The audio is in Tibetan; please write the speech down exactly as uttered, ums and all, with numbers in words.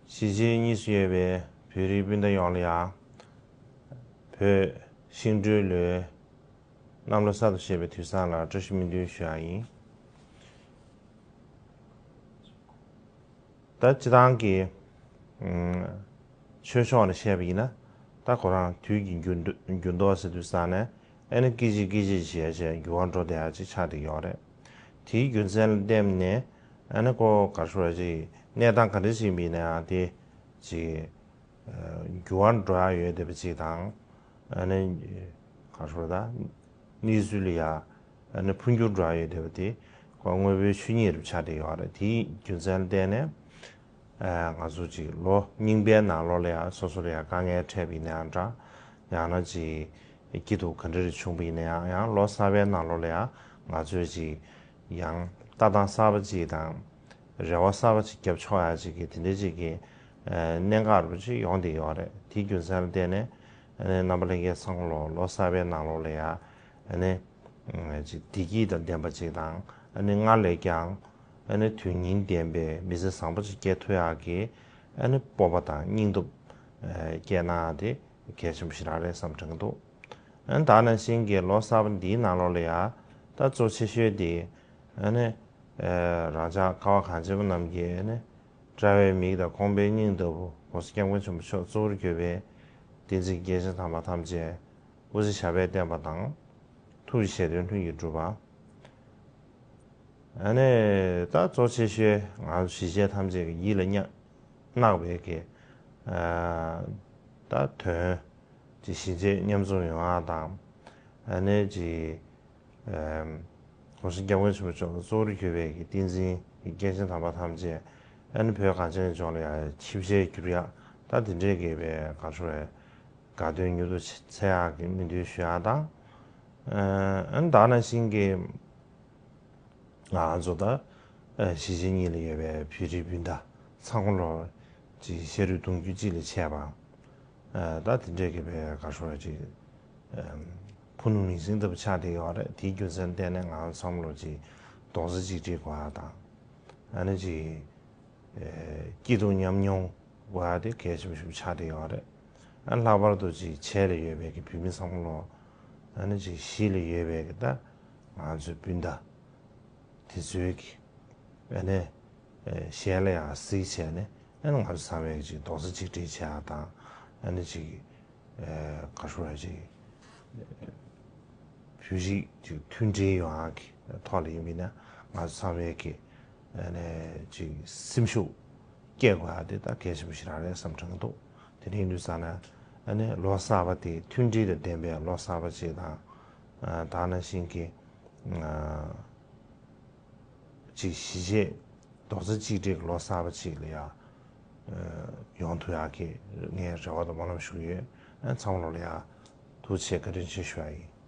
གཞིས་བྱེས་གཉིས་སུ་ཡོད་པའི་བོད་རིགས་སྤུན་ཟླ་ཡོངས་ལ་ཡང་། བོད་ཤིང་འབྲུག་ལོའི་གནམ་ལོ་གསར་དུ་བཞད་པའི་དུས་བཟང་ལ་བཀྲ་ཤིས་སྨོན་འདུན་ཞུ་ཡ་ཡིན། ད་སྤྱི་བཏང་གི་ཨམ་ཆོས་ཕྱོགས་ནས་བཤད་པ་ཡིན་ན། ད་ཁོ་རང་དུས་ཀྱི་འགྱུར་འགྱུར་ལྡོག་ཟེར་དུས་ཙང་ནས་ཨ་ནི་སྐད་ཅིག་སྐད་ཅིག་བྱས་བྱས་འགྱུར་བ་འགྲོ་བསྡད་ཡ་ཅིག་ཆགས་བསྡད་ཡོད་རེད། དེའི་རྒྱུ་མཚན་ལ་བརྟེན་ནས་ཨ་ནི་ཁོ་ག་རེ་ཞུ་དགོས་རེད། གནས་སྟངས་ག་འདྲ་ཞིག་ཡིན་པ་ཡིན་ན་ཡང་དེ་ཅིག་འགྱུར་བ་འགྲོ་ཡ་ཡོད་བསྡད་པ་ཅིག་དང་། ཨ་ནི་ག་རེ་ཞུ་དགོས་རེད། ད་གནས་ཚུལ་ལ་ཡ་ཨ་ནི་འཕོ་འགྱུར་འགྲོ་ཡ་ཡོད་བསྡད་པ་དེ་ཁོ་དངོས་པོའི་ཆོས་ཉིད་རུ་ཆགས་བསྡད་ཡོད་རེད། དེའི་རྒྱུ་མཚན་ལ་བརྟེན་ནས། ཨ་ང་ཚོ་ཅིག་ལོ་རྙིང་པའི་ནང་ལོགས་ལ་ཡང་སོ་སོ་ལ་ཡང་དཀའ་ངལ་འཕྲད་པ་ཡིན་ན་ཡང་འདྲ། ཡང་ན་ཅིག་སྐྱིད་སྡུག་ག་འདྲ་རེ་བྱུང་པ་ཡིན་ན་ཡང་། ཡང་ལོ་གསར་པའི་ནང་ལོགས་ལ་ཡང་ང་ཚོས་ཅིག་ཡང་ལྟ་སྟངས་གསར་པ་ཅིག་དང་རེ་བ་གསར་པ་ཅིག་བརྒྱབ་ཆོག་ཡ་ཅིག་གི་དེ་འདྲའི་ཅིག་གི་ཨ་གནད་འགག་རུ་ཅིག་ཡོང་བསྡད་ཡོད་རེད། དེའི་རྒྱུ་མཚན་ལ་བརྟེན་ནས་ཨ་ནི་རྣམ་པ་ལྷན་རྒྱས་ཚང་མ་ལོ་ལོ་གསར་པའི་ནང་ལོགས་ལ་ཡང་ཨ་ནི་ཅིག་བདེ་སྐྱིད་དང་ལྡན་པ་ཅིག་དང་། ཨ་ནི་སྔར་ལས་ཀྱང་ཨ་ནི་དོན་སྙིང་ལྡན་པའི་མི་ཚེ་བཟང་པོ་ཅིག་སྐྱེལ་ཐུབ་ཡག་གི་ཨ་ནི་སྤོབས་པ་དང་སྙིང་སྟོབས་ཨ་སྐྱེད་གནང་ཡག་དེ་གལ་ཆེན་པོ་ཞིག་རང་རེད་བསམ་དྲན་གྱི་འདུག་ཨ་ནི་ད་ནང་བཞིན་གྱི་ལོ་གསར་པ་འདིའི་ནང་ལོགས་ལ་ཡང་ད་གཙོ་ཆེ་ཤོས་དེ་ཨ་ནི་ཨ་རང་ཅག་ཀ་བ་གངས་ཅན་པ་རྣམས་ཀྱི་ཨ་ནི་དཔྲལ་བའི་མིག་དང་ཁོང་པའི་སྙིང་ལྟ་བུ་༸གོང་ས་༸སྐྱབས་མགོན་ཆེན་པོ་མཆོག་གཙོ་བོར་གྱུར་པའི་བསྟན་འཛིན་སྐྱེས་ཆེན་དམ་པ་ཐམས་ཅད་སྐུ་ཚེ་ཞབས་པད་བརྟན་པ་དང་། ཐུགས་ཀྱི་བཞེད་དོན་ལྷུན་གྱིས་གྲུབ་པ། ཨ་ནི་ད་གཙོ་ཆེ་ཤོས་ང་ཚོ་གཞིས་བྱེས་ཐམས་ཅད་ཀྱི་ཡིད་ལ་བརྣག་པའི་གི་ཨ་ད་དོན་ཅིག་གཞིས་བྱེས་མཉམ་འཛོམས་ཡོང་བ་དང་། ཨ་ནི་ཅིག་ཨ་༸གོང་ས་༸སྐྱབས་མགོན་ཆེན་པོ་མཆོག་གཙོ་བོར་གྱུར་པའི་གི་བསྟན་འཛིན་གྱི་སྐྱེས་ཆེན་དམ་པ་ཐམས་ཅད་ཨ་ནི་བོད་གངས་ཅན་ལྗོངས་ལ་ཡང་ཆིབས་ཞལ་བསྒྱུར་ཡག་ད་དེ་འདྲའི་གི་བའི་ག་རེ་ཞུ་དགོས་རེད། དགའ་སྟོན་མྱུར་དུ་ཚེ་ཡག་གི་སྨོན་འདུན་ཞུ་ཡག་དང་། ཨ་ནི་ད་ནང་བཞིན་གྱི་ང་ཚོ་ད་གཞིས་བྱེས་གཉིས་ལ་ཡོད་པའི་བོད་རིགས་སྤུན་ཟླ་ཚང་མ་ལོ་ཅིག་ཤ་རུས་གདུང་རྒྱུད་གཅིག་ལས་ཆད་པ། ད་དེ་འདྲའི་གི་བའི་ག་རེ་ཞུ་དགོས་རེད། ཅིག་ཕུ་ནུ་མིང་སྲིང་ལྟ་བུ་ཆགས་བསྡད་ཡོད་རེད། དེའི་རྒྱུ་མཚན་བརྟེན་ནས་ང་ཚང་མ་ལོ་ཅིག་རྡོག་རྩ་གཅིག་སྒྲིལ་དགོས་ཡག་དང་། ཨ་ནི་ཅིག་སྐྱིད་སྡུག་མཉམ་མྱོང་དགོས་ཡག་དེ་གལ་ཆེན་པོ་ཞིག་ཆགས་བསྡད་ཡོད་རེད། ཨ་ནི་ལྷག་པར་དུ་ཅིག་བྱེས་ལ་ཡོད་པའི་གི་བོད་མི་ཚང་མ་ལོ། ཨ་ནི་ཅིག་གཞིས་ལ་ཡོད་པའི་གི་ད་ང་ཚོའི་སྤུན་ཟླ་དེ་ཚོའི་གི་ཨ་ནི་ཨ་ཞལ་ལ་ཡང་གཟིགས་བྱས་ནས། ཨ་ནི་ང་ཚོ་ཚང་མས་ཅིག་རྡོག་རྩ་གཅིག་སྒྲིལ་བྱེད་ཡག་དང་། ཨ་ནི་ཅིག་ཨ་ག་རེ་ཞུ་དགོས་རེད། ཅིག་བོད་རིགས་ཅིག་མཐུན་སྒྲིལ་ཡོང་ཡག་གི་ཐོག་ལ་ཡིན་པ་ཡིན་ན། ང་ཚོ་ཚང་མས་ཀྱི་ཨ་ནི་ཅིག་སེམས་ཤུགས་སྐྱེད་དགོས་ཡག་དེ་ད་གལ་ཆེན་པོ་ཞིག་རང་རེད་བསམ་དྲན་གྱི་འདུག་དེ་འདྲ་ཡིན་དུས་ཙང་ན། ཨ་ནི་ལོ་གསར་པ་དེ་མཐུན་སྒྲིལ་དང་ལྡན་པའི་ལོ་གསར་པ་ཅིག་དང་། ཨ་ད་ནང་བཞིན་གྱི་ཨ་ཅིག་གཞིས་བྱེས་རྡོག་རྩ་གཅིག་སྒྲིལ་གྱི་ལོ་གསར་པ་ཅིག་ལ་ཡང་ཡོང་ཐུབ་ཡག་གི་ངས་རེ་བ་དང་སྨོན་ལམ་ཞུ་གི་ཡོད། ཚང་མ་ལོ་ལ་ཡང་ཐུགས་རྗེ་ཆེ་བཀའ་དྲིན་ཆེ་ཞུ་ཡག་ཡིན།